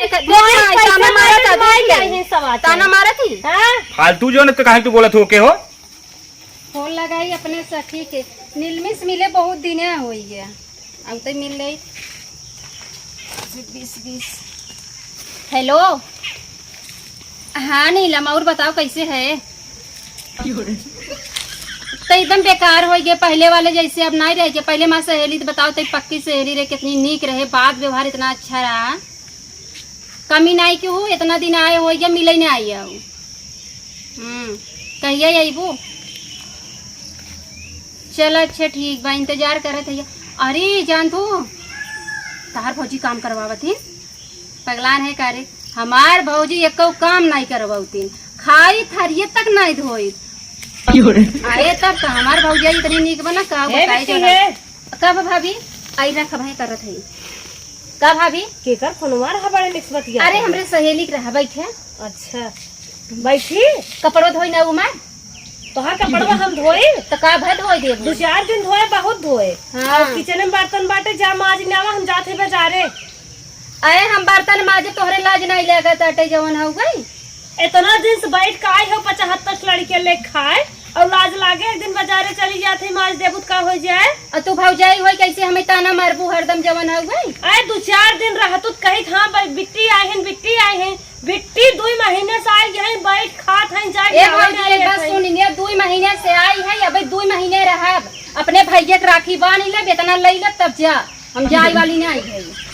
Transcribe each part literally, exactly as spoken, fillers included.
देख, देख, माई, पैसा ताना मारे मारत तो आई, माई देख। आई है सवा ताना मारत ही। हाँ? फालतू जो न, तो काहे तू बोलत हो के हो? फोन लगाई अपने सखी के, नीलमी से मिले बहुत दिने होई गया, अब तो मिल रही। बीस बीस। हेलो, हाँ नीलम, और बताओ कैसे है? तो एकदम बेकार हो गए, पहले वाले जैसे अब नहीं रह गए। पहले हमार सहेली तो बताओ, तो पक्की सहेली रहे, कितनी नीक रहे, बात व्यवहार इतना अच्छा रहा। कमी नाई के हो, इतना दिन आए हो या मिले नहीं आए हो। हम्म, कहिया अइबू? चल अच्छा ठीक बा, इंतजार करत है। अरे जान तू, तहार भौजी काम करवावत ही, पगलान है का रे? हमार भौजी एको काम नहीं करवावती, खाई थरिये तक नहीं धोई। अरे तब तो हमार भौजी इतनी नीक बना का ए बताई बिट्टी जरा। है। का बा भाभी? आई रख भाई करत है। का भाभी? केकर फोनवा रहा बड़े निस्बतिया? अरे हमरे सहेली के रहा, बैठे। अच्छा, बैठी। कपड़वा धोई ना उमर। तोहार कपड़वा हम धोई? तो का भर धोई देबू? दो चार दिन धोए, बहुत धोए। हाँ। और किचन में बर्तन बाटे, जा माज ना आवा, हम जात है बाजारे। अरे हम बर्तन माजे, तोहरे लाज नहीं लागत आटे जवन हो गई। इतना दिन से बैठ के आई हो, पचहत्तर लड़के ले खाए, और लाज लागे, एक दिन बाजारे चली जात है, माज देबू त का हो जाए? और तू भौजाई होई, कैसे हमें ताना मारबू हरदम जवन हो गई? आए दो चार दिन रहतू त कहित, हाँ भाई, बिट्टी आई हैं, बिट्टी आई हैं, बिट्टी दुई महीने से आई हैं, बैठ खात हैं, जाए ए भौजी, एक बात सुन, ये दुई महीने से आई है, अबे दुई महीने रहब, अपने भैया के राखी बांध लेब, इतना ले लेब, तब जा। हम जाए वाली नहीं है।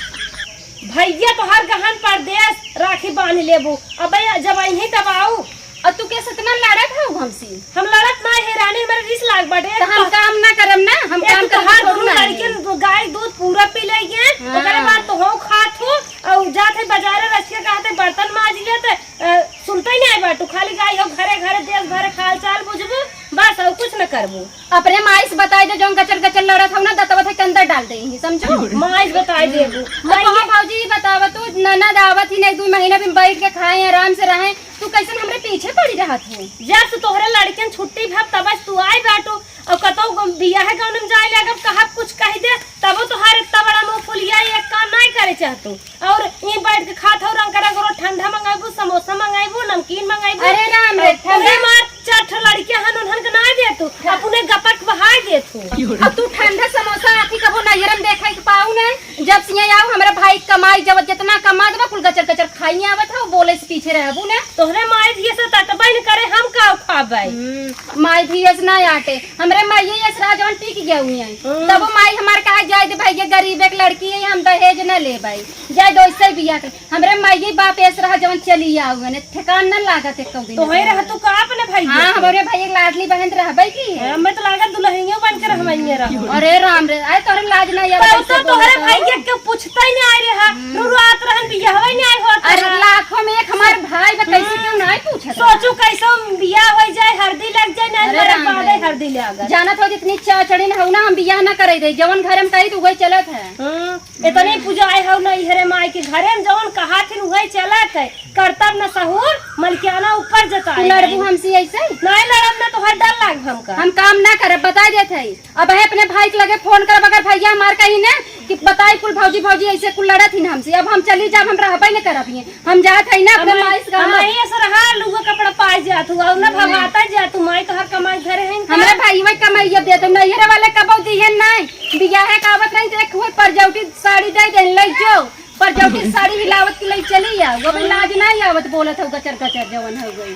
भैया तोहार गहन परदेस राखी बांध लेबू। अबे जब अइहीं तब आऊ। और तू कैसे इतना लड़त हो हमसे? हम लड़त ना है रानी, हमारे रिस लाग बाटे। तो हम काम ना करब ना, हम एक काम तो करब तोहार थोड़ी दोनों ना है। लड़कियन गाय दूध पूरा पी ले गए, हाँ। ओकरे बाद तो हो खात हो और जात है बाजारे रचिया कहते बर्तन माज लेते, अ, सुनते ही नहीं बाटू, खाली गाय हो घरे घरे देश भरे खाल चाल बुझबू, बस और कुछ न करबू। अपने माई से बताई दे, जौन गचर गचर लड़त हौ ना, दतवत है के अंदर डाल दे ही, समझो? माई से बताई देबू। अब माई कहाँ भौजी, ई बतावा तू, ननद आवत ही नहीं, दू महीना भी बैठ के खाए, आराम से रहे, तू कैसन हमरे पीछे पड़ी रहत हो? जब से तोहरे लड़कन छुट्टी भब, तब से तू आई बाटू, और कतौ बियाह गाँव में जाए लागब, कहब कुछ कह दे, तबो तोहार इतना बड़ा मुँह फुलिया, एक काम नहीं करे चाहतू। और ई बैठ के खात हौ, रंग रंग रो ठंडा मंगाइबू, समोसा मंगाइबू, नमकीन मंगाइबू। अरे राम रे, और ठंडा? ओहे मार चार ठो लड़कियां हन, उन्हन के ना दे तू, हाँ। अपने गपक बहाय दे तू। अब तू ठंडा समोसा आखी कबो नैहर में देखे के पाऊ ना, जब से यहाँ आऊ, हमरा भाई कमाई जब जितना कमा देबा, कुल गचर गचर खाई आवत है, बोले से पीछे रहबू ना। तोहरे माई धिया से तटबे न करे, हम का खाबे? हम्म, माई धिया से ना आटे, हमरे माई ये सरा जवन टिक गया हुई है, हम्म। तब माई हमार कहा जाए दे भाई, ये गरीब एक लड़की है, हम दहेज न लेबे, जाए दो इससे बियाह के। हमरे माई बाप ऐस रहा जवन चली आऊ, ने ठिकान न लागत एको दिन। तो है रह तू का अपने भाई हाँ, के? हमरे भाई एक लाडली बहन रहबे की है। हमें तो लागत दुल्हनियों बन के रहबे रहो। अरे राम रे, आए तोहरे लाज ना आवे तो, कैसे तो तोहरे बोलत भाई हो? के क्यों पूछता ही नहीं आए रे हा? हम्म। रुरुआत रहन बियाहवा ही नहीं आए होत अरे रहा। लाखों में एक हमार भाई बा, कैसे हम्म। क्यों नहीं पूछत रहा? सोचू कैसे बियाह हो जाए, हरदी लग जाए, ना अरे मरे राम बादे रे। हरदी लागत। जानत हो जितनी चा-, चढ़ी ना हो ना, हम बियाह ना करे दे, जवन घर में कही तो वही चलत है। हम्म। इतनी पूजा आए हो नैहरे माई के घरे में, जवन कहा थिन उहे चलत है। करतब न सहूर, मलकियाना ऊपर जताए तू लड़बू हैं। हमसे ऐसे? नहीं लड़ब ना, तोहर डर लाग हमका। हम काम ना करब, बता देत है। अब है अपने भाई के लगे फोन करब, अगर भैया हमार कही ना कि बताई कुल भौजी, भौजी ऐसे कुल लड़त ही ना हमसे, अब हम चली जाब, हम रहबे न करब ये। हम जात है ना अपने अब माई से हम कहा। यही ऐसे रहा, लुआ कपड़ा पाए जात हुआ, और ना हम्म। भगाता जात तू, माई तोहर कमाई घरे है इनका। हमरा भाई वही कमाई अब देत, नैहरे वाले कबो दिए नहीं, बियाहे का आवत नहीं, देख हुए परजौटी साड़ी दे दे, ले जो। पर जौन की साड़ी हिलावत के लई चली आ, वो भी लाज ना आवत, बोलत हो गचर गचर जवन हो गई।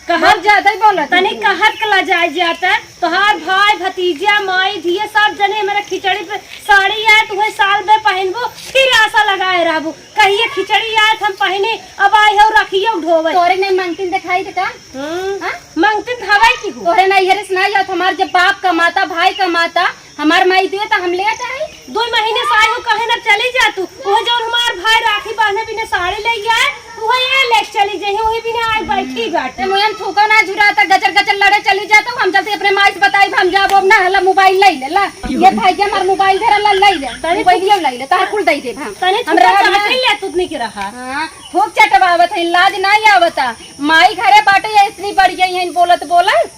कहत बहुत ज्यादा ही बोलत तनी हो। कहत के लजाए जाता, तोहार भाई, भतीजा, माई, धिया सब जने मेरा खिचड़ी पे साड़ी आए, तुहे साल में पहनबो, फिर आशा लगाए रहबो, कहिए खिचड़ी आए हम पहने, अब आई हो रखियो ढोवे। तोरे ने मंगतिन दिखाई दे का? हम्म। हाँ? मंगतिन हवाई की हो? तोरे नैहरे से ना जात, हमार जब बाप कमाता, भाई कमाता, हमार माई दे त हम लेत आई। दो महीने से आई हो, कहे ना चली जा तू। वो जौन हमार भाई राखी बांधे बिना साड़ी ले आए, वो ये ले चली जाई, वही बिना आई बैठी बाटे। ते मुयन थूका ना जुरा त गचर गचर लड़े चली जा तू। हम जल्दी अपने माई से बताई, हम जाबो अब ना, हला मोबाइल ले ले ला। ये भाई के हमार मोबाइल धरा ला, ले ले। तनी मोबाइल थूक ले ले, तार कुल दे दे हम। तनी हम थूका रहब ना। चाटे ले तू नहीं के रहा। हाँ, थूक चटवावत है, लाज नहीं आवता। माई घरे बाटे ये इतनी बढ़िया यहीं बोलत बोलत।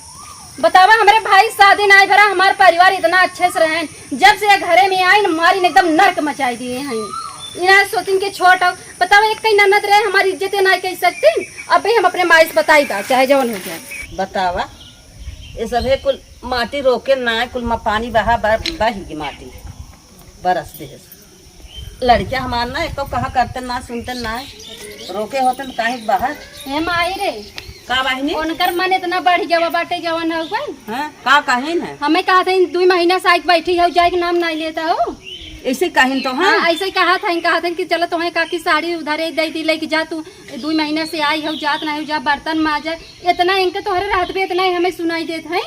बतावा, हमरे भाई शादी नाई भरा, हमार परिवार इतना अच्छे से रहेन, जब से ये घरे में आइन, मारिन एकदम नरक मचाई दिए हैं। इना सोचिन के छोट हो, बतावा, एक कहीं ननद रहे, हमारी इज्जत ना कह सकती। अबे हम अपने माई से बताई बा, चाहे जवन हो जाए। बतावा, ये सभे कुल माटी रोके ना, कुल मा-, पानी बहा, ब-, बही की माटी बरस दे। लड़किया हमार ना, एको कहा करते ना, सुनते ना, रोके होते न काहे के बाहर। हे माई रे, का बहिनी? उनकर मन इतना बढ़ गया बाटे, जवन हो गए। हाँ, का कहिन है? हमें कहा था, इन दुई महीना से आइके बैठी हो, जाए के नाम नहीं लेता हो। ऐसे कहिन तो, हाँ। हाँ, ऐसे ही कहा था, कहा था कि चलो, तुम्हें काकी साड़ी उधारे दे दी, लेके जा तू, दुई महीना से आई हो, जात नहीं हो, जा बर्तन माजे। इतना इनके तोहरे रहत भी इतना ही हमें सुनाई देत है।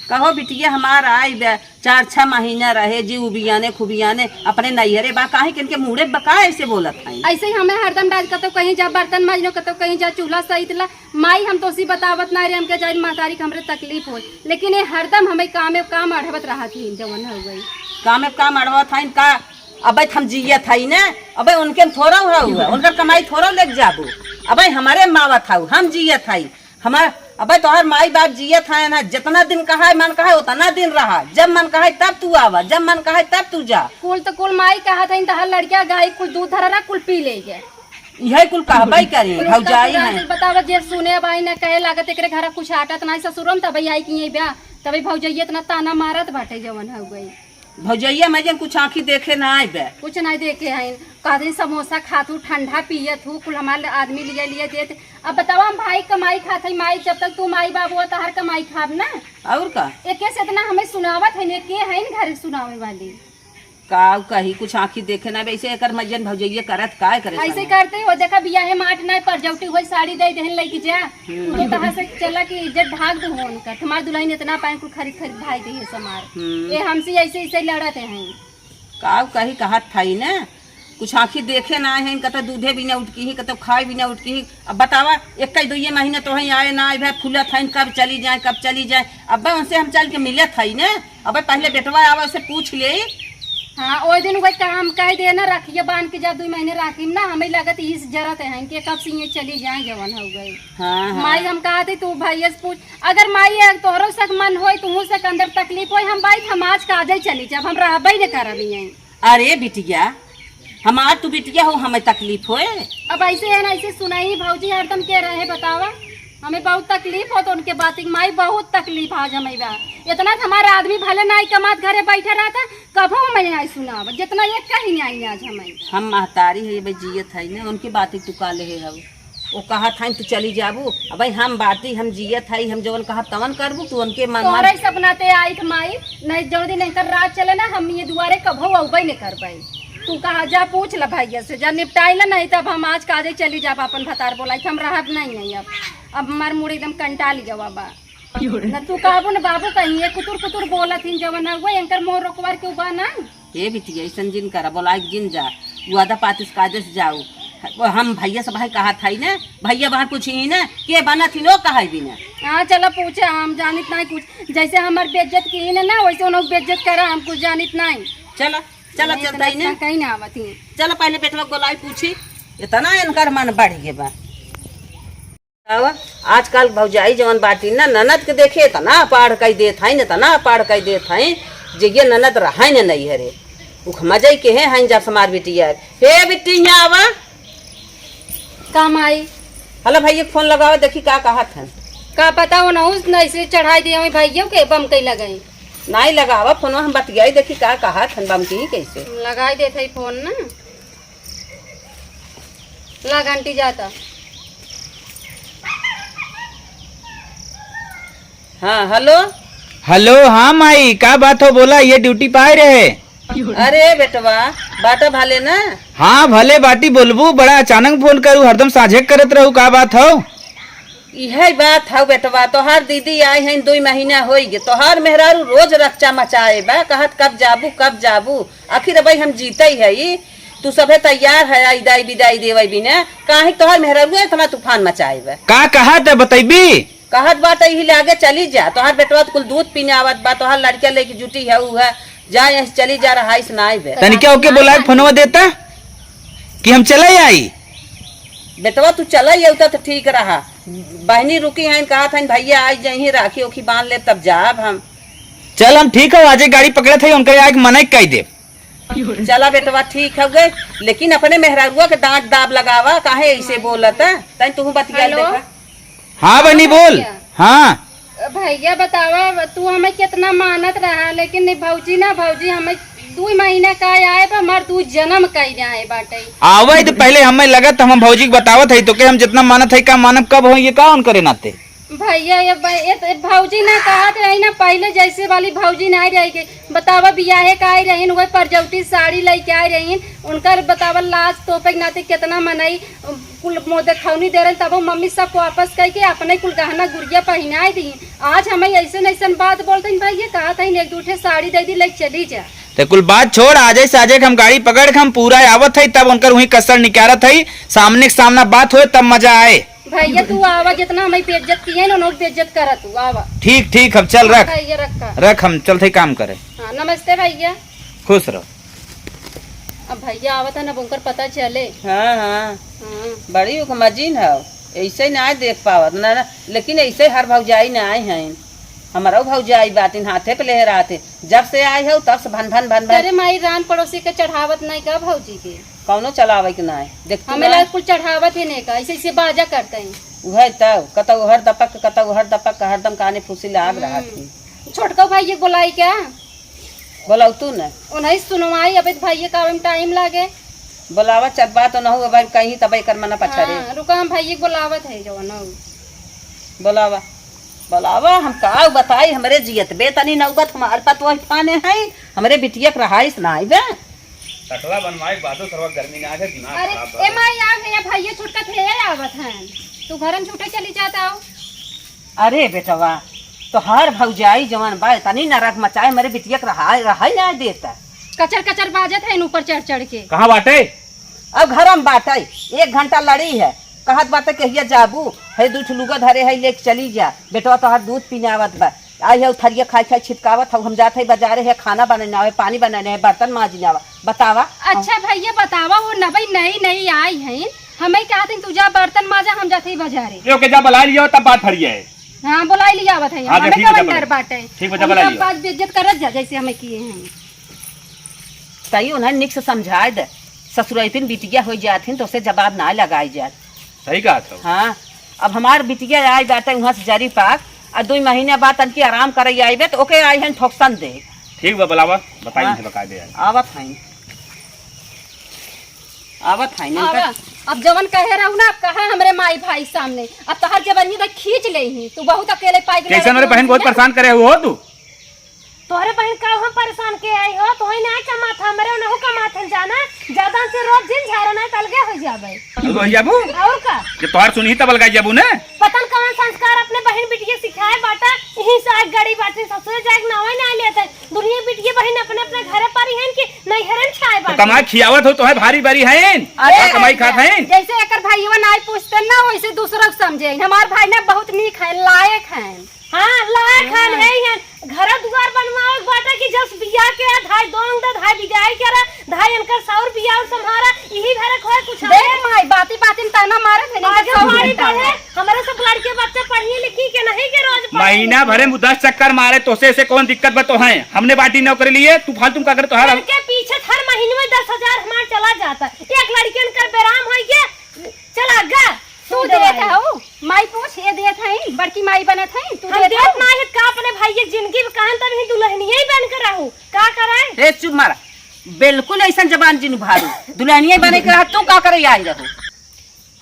कहो बिटिया, हमार आई बे, चार छह महीना रहे जी, उबियाने खुबियाने अपने नैहरे बा, काहे के इनके मूड़े बा, का ऐसे बोलत है? ऐसे ही हमें हरदम डांट, कतौ कहीं जा बर्तन माजनो, कतौ कहीं जा चूल्हा सहित ला। माई, हम तो उसी बतावत ना रे, हमके जाइन महतारी के हमरे तकलीफ होई, लेकिन ये हरदम हमें काम में काम अढ़वत रहत ही, जवन हो गई। काम में काम अढ़वत है इनका, अबे हम जियत हई ना, अबे उनके में थोड़ा हुआ हुआ, उनकर कमाई थोड़ा लेके जाबू, अबे हमारे मावत हऊ, हम जियत हई, हमार, अबे तोहर माई बाप जियत है ना, जितना दिन कहा है, मन कहा है, उतना दिन रहा, जब मन कहा है, तब तू आवा, जब मन कहा है, तब तू जा। कुल तो कुल माई कहा था, इन तहर लड़किया गाय कुल दूध धरा रहा, कुल पी ले गए। यही कुल कहबे करी, कुल भौजाई ससुराल है। से बतावा, जे सुने भाई ना कहे लागत, एकरे घरा कुछ आटत ना, ससुरम तबे आई कि ये ब्याह, तबे भौजैया इतना ताना मारत बाटे, जवन हो गई। भौजैया, मैं जन कुछ आँखी देखे ना आए बे। कुछ नहीं देखे हैं, कहते हैं, "समोसा खात हूँ, ठंडा पियत हूँ, कुल हमारे आदमी लिए लिए देते।" अब बताओ, हम भाई कमाई खात है, माई, जब तक तू माई बाबू हो, तोहर कमाई खाब ना। और का? एके से इतना हमें सुनावत है, ने के है इन घर सुनावे वाली? का कही, कुछ आँखी देखे ना, वैसे एकर मजन भौजैया करत का करे ऐसे संगे? करते हो, देखा, बियाहे माट ना, परजौटी होई, साड़ी दे देहन, लेके जा। हम्म। तो कहाँ से चला कि इज्जत ढाक दो हो उनका, तुम्हार दुल्हन इतना पाए, कुल खरीद खरीद भाई दे है समार। हम्म। ये हमसे ऐसे ऐसे लड़त हैं। का कही, कहत था ही ना, कुछ आँखी देखे ना आए हैं, कतौ दूधे भी ना उठकी ही, कतौ खाए भी ना उठकी ही। अब बतावा, एक कई दुइये महीने तो हैं आए ना आए, भाई फूलत हैं, कब चली जाए, कब चली जाए। अब उनसे हम चल के मिलत हई ना, अब पहले बेटवा आवा, उसे पूछ ले। हाँ, ओए दिन वही काम कह दे ना, राखिए बांध के जा, दुई महीने राखी में ना, हमें लगत इस जरत है कि कब से ये चली जाए, जवन हो गई। हाँ, हाँ। माई हम कहा थे, तू भैया से पूछ, अगर माई एक तोहरो सक मन होई, तुहू सक अंदर तकलीफ होई, हम भाई हम आज काजे चली, जब हम रहबे न करब यहीं। अरे बिटिया, हमार तू बिटिया हो, हमें तकलीफ होए। अब ऐसे है ना, ऐसे सुनाई भौजी हरदम के रहे, बतावा, हमें बहुत तकलीफ होत उनके बात की, माई बहुत तकलीफ आज हमें बा। इतना तो हमारा आदमी भले नाई कमात घरे बैठे रहता, कभो हमें नाई सुनाव, जितना ये कहीं नाई आज हमें। हम महतारी है, ये जियत है ना, उनकी बात ही तू का ले हऊ। वो कहत हईन तू चली जाबू, अबे हम बाटी, हम जियत हई, हम जवन कहब तवन करबू, तू उनके मन, मन तोरे सपना ते आई थ माई, नहीं जौन दिन एकर राज चले ना, हम ये दुआरे कभो अउबे नहीं करबे। तू कहा जा पूछ ल भैया से, जा निपटाई ल, नहीं तब हम आज काजे चली जाब, अपन भतार बोलाई थ हम रहब नहीं है अब। अब हमार मूड एकदम कंटाल गवा बा। न तू कहबू न बाबू कहीं, ये कुतुर कुतुर बोलत हिन जवन है, वो एंकर मोर रोकवार के उबा ना। ए बिटिया, अइसन जिन करा, बोलाइ के जिन जा, उ आधा पातिस कायदे से जाउ। हम भइया से भाई कहत हई ना, भइया बहन पूछी ही ना, के बनत ही नो कहइ बिना। हाँ, चला पूछा, हम जानित नाहीं कुछ। जइसे हमर बेइज्जत किहिन ना, वइसे उनहु बेइज्जत करा, हम कुछ जानित नाहीं। चला, चला, नहीं, चलता ही ना। कहीं ना आवत ही। चला, पहिले बेटवा क बोलाइ पूछी, एतना एनकर मन बढ़ि गे बा। आवा, आजकल भौजाई जवन बाटी ना, ननद के देखे एतना पाड़ कइ देत हइन, एतना पाड़ कइ देत हइन, जे ये ननद रहइ न नइहरे। उख मजई के हे हइन जब समार बिटिया। हे बिट्टी, हियाँ आवा। का माई? हला भइया के फोन लगावा, देखी का कहत हन। का पता, ओनहु से चढ़ाइ दिया हई भइया के, बम कइ लगई। नाहीं लगावा फोनवा, हम बतियाई, देखी का कहत हन, बम की ही कइसे। लगाइ देत हई फोन ना। ला घंटी जाता। हाँ, हेलो। हेलो, हाँ माई, का बात हो, बोला, ये ड्यूटी पाए रहे। अरे बेटवा, बाटा भले ना? हाँ, भले बाटी, बोलबू, बड़ा अचानक फोन करू, हरदम साँझे करत रहू, का बात हो? इहइ बात हउ बेटवा, तोहार दीदी आइ हइन, दुइ महीना होइ गे, तोहार मेहरारू रोज रकचा मचाए बा, कहत, "कब जाबू, कब जाबू?" आखिर अबइ हम जीतइ हई, तू सभे तैयार है, आई दाई बिदाई देवइ बिना, काहे तोहार मेहरारू एतना तूफान मचाए बा? का कहत है, बतइबी? कहत बाटइ, इही लागे चली जा, तोहार बेटवा त कुल दूध पीने आवत बा, तोहार लड़किया लेके जुटी है, उ है, जा, यहीं से चली जा, रहाइस ना आइबे। तनिका ओके बोलाए, फोनवा देता कि हम चले आई। बेटवा, तू चले अउता त ठीक रहा। बहिनी रुकी हइन, कहत हइन, भइया आई जइहीं, राखी ओखी बांध लेब, तब जाब हम। चल, हम ठीक हो, आजे गाड़ी पकड़त हई, उनके आए के मना कइ देब। चला बेटवा, ठीक हउवे, लेकिन अपने मेहरारुआ के डांट दाब लगावा, काहे ऐसे बोलत है? तनी तुहू बतिया हेलो। देखा। हाँ बहनी, हाँ बोल। भैया। हाँ। भैया बतावा, तू हमें कितना मानत रहा, लेकिन नहीं भौजी ना, भौजी हमें दू महीना का आए बा, हमार दू जन्म कई आए बाटे। आवे तो पहले हमें लगत, हम भौजी के बतावत है, तो के हम जितना मानत है, का मानब, कब हो, ये का उनकरे नाते? भैया, ये ब-, ये त-, भौजी ना कहत रही ना, पहले जैसे वाली भौजी ना रही गई। बतावा, बियाहे का आई रही, वही परजौती साड़ी लेके आई रही, उनकर बतावा लाज तोपे के नाते कितना मनई कुल मुँह देखौनी दे रहे, तब मम्मी सब वापस कह के अपने कुल गहना गुरिया पहिनाए दी। आज हमें ऐसे ऐसन बात बोलते हैं भैया, कहत है एक दू ठे साड़ी दे दी, लेके चली जा। ते कुल बात छोड़, आजे से आजे के हम गाड़ी पकड़ के हम पूरा आवत है, तब उनकर वही कसर निकारत है, सामने के सामना बात होए तब मजा आए। भैया, तू आवा, जितना हमें बेइज्जत किए ना, उन्होंने बेइज्जत करा तू, आवा। ठीक, ठीक, हम चल हाँ, रख। भैया, रखा। रख, हम चलते काम करे। हाँ, नमस्ते भैया। खुश रहो। अब भैया आवत है ना, अब उनकर पता चले। हाँ, हाँ। हाँ। बड़ी उकमजिन है, ऐसे ना देख पावत ना, ना, लेकिन ऐसे हर भौजाई ना आए हैं, हमारा भौजाई बातिन हाथे पे ले रहते, जब से आए हो तब से भन भन भन भन। अरे माई, रान पड़ोसी के चढ़ावत नहीं का भौजी के? कौनो चलावे के ना है, देख तू हमें ना। लग कुल चढ़ावत है नहीं का, ऐसे ऐसे बाजा करते हैं। उहे तब, कतौ हर दपक, कतौ हर दपक, हरदम काने फूसी लाग रहा हम्म। थी। छोटका भाई ये बोलाई क्या? बोलाऊ तू न। उन्हें सुनवाई, अबे तो भाई ये काम में टाइम लागे। बोलावा चब्बा तो न हो, अब कहीं तब एकर मना पछा रे। हाँ, रुका, हम भाई ये बोलावत है जवन हो। बोलावा, बोलावा, हम का बताई, हमरे जियत बे तनी नौबत हमार पतोह फाने है, हमरे बिटिया के रहाइश ना आइबे। तकला बनवाए बादो सरवा गर्मी ना आवे, दिमाग अरे, खराब ए बा। माई, आ गया भाई, ये छोटका थे, ये आवत हैं। तू घर में छूटे चली जाता हो। अरे बेटवा, तोहार भौजाई जवन बा, तनी नरक मचाए, हमरे बिटिया के रहाई, रहाई ना देता। कचर कचर बाजत है ऊपर चढ़ चढ़ के। कहाँ बाटे? अब घर में बाटे, एक घंटा लड़ी है, कहत बाटे कहिया जाबू, है दू ठो लुगा धरे है, लेके चली जा, बेटवा तोहार दूध पीने आवत बा। आई है थरिया खाई खाई छिटकावत हऊ, हम जात है बाजारे है, खाना बनाने आवे, पानी बनाने है, बर्तन मांजने आवे, बतावा। अच्छा भैया बतावा, वो नबई नई नई आई हैं, हमें कहत हैं तू जा बर्तन मांजा, हम जात है बाजारे। यो के जा बुला लियो, तब बात फरिया है। हाँ, बुलाई लिया आवत है, हाँ, जा, हमें ठीक है, कवन जा डर बुला। बाटे। ठीक बा, जा हम बुला सब लियो। बात बेइज्जत करत जा, जैसे हमें किए हैं। तई उन्हें निक से समझाए दे, ससुरैतिन बिटिया हो जात हिन, तो उसे जवाब ना लगाई जात। सही कहत हो। हाँ, अब हमार बिटिया आई बाटे वहाँ से जरी पाक, आ दो महीने बाद तनकी आराम करे आइबे, तो ओके आई हन ठोकसन दे। ठीक बा, बुलावा, बताई हाँ। इनसे बकायदे आई। आवत हईन, आवत हईन इनका। आवा, अब जवन कहे रहू ना, अब कहा हमरे माई भाई सामने, अब तोहर जबरनी तो खींच ले ही, तू बहुत अकेले पाई के कैसे लड़त हमरे रहू बहन बहुत ना। परेशान करे हो तू? तोहरे बहिन का हम परेशान के आई हो? तोहई ना कमात, हमरे उनहु कमात हन जाना। ज्यादा से रोज जिन झारो ना त अलगे हो जाबे। अलगे हो जाबू? और का? जब तोहार सुनही तब अलगाई जाबू ने। पता न कवन संस्कार अपने बहिन बिटिया सिखाए बाटा, यही से आज गड़ी बाटे ससुरे जाए के नावे ना लेते। दुनिया बिटिया बहिन अपने अपने घरे परी हन कि नैहरन छाए तो बाटे। कमाई खियावत हो तोहे भारी बारी हन। अरे और कमाई खात हन। जैसे एकर भाईवा ना पूछते ना वैसे दूसरों को समझे। हमार भाई ना बहुत नीक है, लायक है। हाँ, लायक हन, हाँ। है ही हन। घर दुआर बनवावे के बाटे कि जस बियाह के धाई दोंग दे, धाई बिदाई करे, धाई इनकर सौर बियाह और संभारा, इही भरे खोए कुछ देख आवे। माई, बाती बाती में ताना मारत है, इनकर आगे सौर हमारी बियाह। पढ़े, हमारे सब लड़के बच्चे पढ़ी लिखी के नहीं के रोज पढ़े महीना लिखे। भरे में दस चक्कर मारे, तोसे से कौन दिक्कत बा तोहे? हमने बाटी नौकरी लिए, तू फालतू का करे तोहार? इनके पीछे हर महीने में दस हजार हमार चला जाता। एक लड़के इनकर बेराम होई के, चला गा, तू तू देत देवाई। हऊ, माई पूछ, ये देत हईन, बड़की माई बनत हईन, तू हम देत देत हऊ? ना है का अपने भाई के जिंदगी में कहन तब ही दुल्हनिया ही बन के रहू, का कराए? ए, चुप मारा, बिल्कुल ऐसन जबान जिन उभारू, दुल्हनिया बने के रहा, तू का करे आई रहू?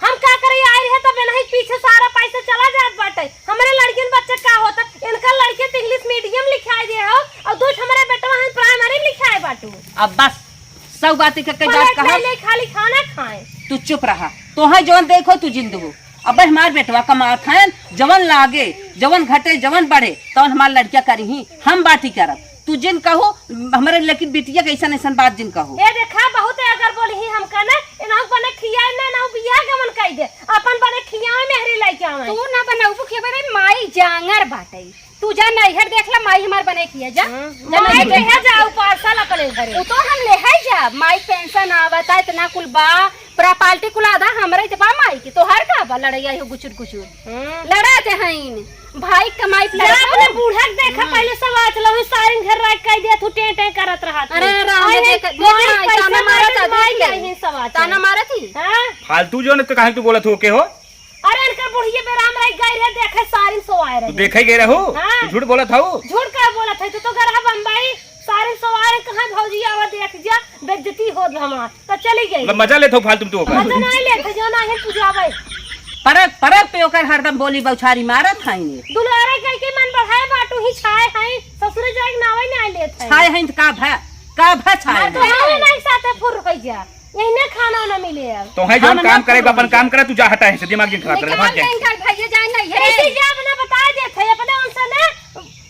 हम का करे आई रहे तब नहीं पीछे सारा पैसा चला जात बाटे, हमरे लड़कियन बच्चे का होता, इनका लड़के तो इंग्लिश मीडियम लिखाई दे हो और दो हमारे बेटवा हम प्राइमरी में लिखाए बाटू। अब बस, सब बात के कई बात पलट कहा। ले, ले, खाली खाना खाए। तू चुप रहा, तोहे जौन देखो तू जिंद हो। अबे हमार बेटवा कमात हैं, जवन लागे, जवन घटे, जवन बढ़े, तवन हमार लड़किया करिही, हम बाटी करब। तू जिन कहो, हमरे लेकिन बिटिया के ऐसन ऐसन बात जिन कहो। ए देखा, बहुत अगर बोली ही हमका ना, इनाऊ बने खियाए ना, इनाऊ बियाह गमन कई दे, अपन बने खियाए मेहरी लेके आवे। तू ना बनऊ के बरे माई जांगर बाटे। तू जा नैहर देख ला, माई हमार बने किया जा। हाँ, जा माई नैहर। के है जाऊ पार्सल अपने घरे। उ तो हम ले है जा, माई पेंशन आवता, इतना कुल बा, प्रॉपर्टी कुल आधा हमरे के बा माई के, तोहर का बा? लड़ाई हो गुचुर गुचुर। हम्म। लड़त हईन। भाई कमाई पे जा लड़त अपने हो। बूढ़ा के देखा, हम्म। पहले सब आज लहू सारिन घर राख कह दिया, तू टें टें करत रहा तू। अरे राम अरे, देख, देख माई, माई, पैसा ताना मारत मारत है, माई देख ले। आई है सब आज। ताना मारत ही। हाँ? फालतू जो न तो काहे तू बोलत हो के हो? अरे इनका बुढ़िया बेराम रह गई रे, देखे सारिन सो आए तू रहे। देखे गए रहू? हाँ। तू झूठ बोलत हऊ? झूठ का बोलत है? तू तो गरहा बम्बई, सारिन सो आए रहे, कहाँ भौजी आवा देख जा, बेइज्जती होत हमार। तो चली गई। मतलब मजा लेत हो फालतू में तू ओकर? मजा नहीं लेत है, जो नहीं पूजावे। परत, परत पे ओकर हरदम बोली बौछारी मारत हईन। दुलारे कह के मन बढ़ाए बाटू ही छाए हईन, ससुरे जाए के नावे नहीं लेत है। छाए हईन त का भा, का भा छाए ना हईन? तो हमें नहीं साथे फुर हो जा, यही ने खाना ना मिले अब। तो है जौन हम काम ना करे, फुर अपन हो काम जा। करे, तू जा हटा है से, दिमाग जिन खराब करे, निकाल भाग जा। के इनकर भैया जाए नहीं है। ऐसे जा अपना बता देत है, अपने उनसे ना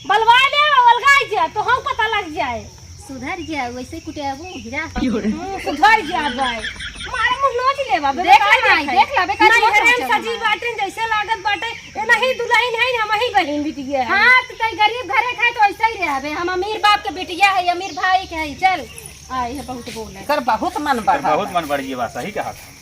बलवा ले, अलगाई जा, तो हम पता लग जाए। सुधर जा, वैसे कुटे आबू, हीरा। हम्म, सुधर जा भाई। मारे मुंह नोच लेबा, बे, देख बता ले माई, देत है। देख ले, बेकार नहीं, नोच हरेन नोच सजी नोच। बाटे, जैसे लागत बाटे, ए नहीं दुल्हन है, हम ही बहिन बिटिया है। हाँ, तो कहीं गरीब घरे खाए तो ऐसा ही रहबे। हम अमीर बाप के बिटिया है, अमीर भाई के है। चल, आ, ये बहुत बोले। कर बहुत मन बढ़ा। बहुत मन बढ़ गई बा, सही कहा था।